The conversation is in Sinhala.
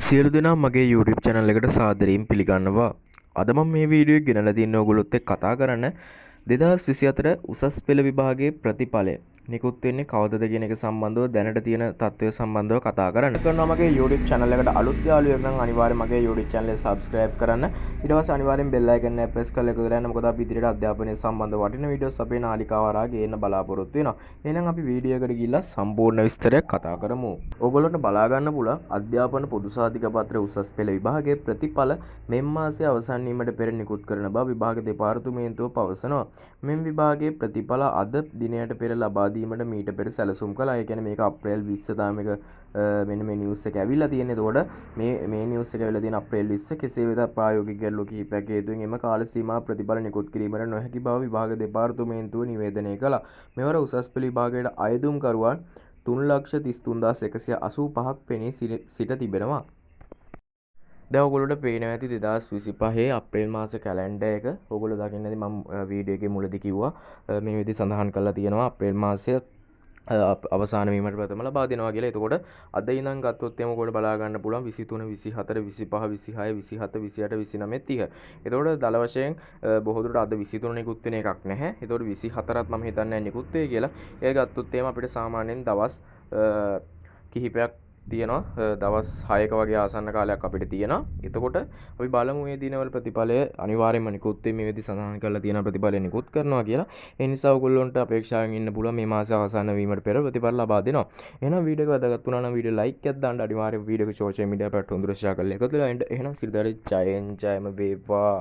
සියලු දෙනා මගේ YouTube channel එකට සාදරයෙන් පිළිගන්නවා. අද මම මේ වීඩියෝ එක ගෙනල්ලා තින්නේ ඔයගොල්ලොත් එක්ක කතා කරන්න 2024 උසස් පෙළ විභාගයේ ප්‍රතිඵලය නිකුත් වෙන්නේ කවදද කියන එක සම්බන්ධව, දැනට තියෙන තත්ත්වය සම්බන්ධව කතා කරන්න. කරනවා මගේ YouTube channel එකට අලුත් යාළුවෙක් නම් අනිවාර්යයෙන් මගේ YouTube channel එක subscribe කරන්න. ඊට පස්සේ අනිවාර්යයෙන් bell icon එක press කරලා එකතු වෙලා යන්න. මොකද අපි ඉදිරියට අධ්‍යාපනය සම්බන්ධ වටින වීඩියෝස් අපේ නාලිකාව හරහා ගේන්න බලාපොරොත්තු වෙනවා. එහෙනම් අපි වීඩියෝ එකට ගිහිල්ලා සම්පූර්ණ විස්තරයක් කතා කරමු. ඔයගොල්ලන්ට බලා ගන්න පුළුවන් අධ්‍යාපන පොදු සහතික පත්‍ර උසස් පෙළ විභාගයේ ප්‍රතිඵල මෙම් මාසයේ අවසන් වීමට පෙර නිකුත් කරන බව විභාග දෙපාර්තමේන්තුව පවසනවා. මෙම විභාගයේ ප්‍රතිඵල අද දිනයට පෙර ලබා දීමට මීට පෙර සැලසුම් කළා. ඒ කියන්නේ මේක අප්‍රේල් 20 තමයි මේක මෙන්න මේ නිවුස් එක ඇවිල්ලා තියෙන්නේ. එතකොට මේ මේ නිවුස් එක ඇවිල්ලා තියෙන අප්‍රේල් 20. කෙසේ වෙතත් ප්‍රායෝගික ගැටලු කිහිපයක් හේතුවෙන් එම කාල සීමාව ප්‍රතිඵල නිකුත් කිරීමට නොහැකි බව විභාග දෙපාර්තමේන්තුව නිවේදනය කළා. මෙවර උසස් පෙළ විභාගයට අයදුම්කරුවන් 3,33,185ක් පෙනී සිට තිබෙනවා. දැන් ඔයගොල්ලන්ට පේනවා ඇති 2025 අප්‍රේල් මාස කැලෙන්ඩර් එක. ඔයගොල්ලෝ දකින්න ඇති මම වීඩියෝ එකේ මුලදී කිව්වා, මේ විදිහට සඳහන් කරලා තියෙනවා අප්‍රේල් මාසය අවසාන වීමට ප්‍රථම ලබා දෙනවා කියලා. එතකොට අද ඉඳන් ගත්තොත් එහෙම ඔයගොල්ලෝ බලා ගන්න පුළුවන් 23, 24, 25, 26, 27, 28, 29, 30. එතකොට දල වශයෙන් බොහෝ දුරට අද 23 නිකුත් වෙන එකක් නැහැ. එතකොට 24ත් මම හිතන්නේ නැහැ නිකුත් වෙයි කියලා. ඒ ගත්තොත් එහෙම අපිට සාමාන්‍යයෙන් දවස් කිහිපයක් තියෙනවා. දවස් 6ක වගේ ආසන්න කාලයක් අපිට තියෙනවා. එතකොට අපි බලමු මේ දිනවල ප්‍රතිඵලය අනිවාර්යයෙන්ම නිකුත් වෙයි. මේ විදිහට සඳහන් කරලා තියෙන ප්‍රතිඵලය නිකුත් කරනවා කියලා. ඒ නිසා ඔයගොල්ලන්ට අපේක්ෂාවෙන් ඉන්න පුළුවන් මේ මාසය අවසන් වීමට පෙර ප්‍රතිඵල ලබා දෙනවා. එහෙනම් වීඩියෝ එක වැදගත් වුණා නම් වීඩියෝ ලයික් එකක් දාන්න. අනිවාර්යයෙන් වීඩියෝ එක සෝෂල් මීඩියා ප්ලැට්ෆෝම් වල ෂෙයා කරලා එකතු වෙලා ඉන්න. එහෙනම් සියලු දෙනාට ජයෙන් ජයම වේවා.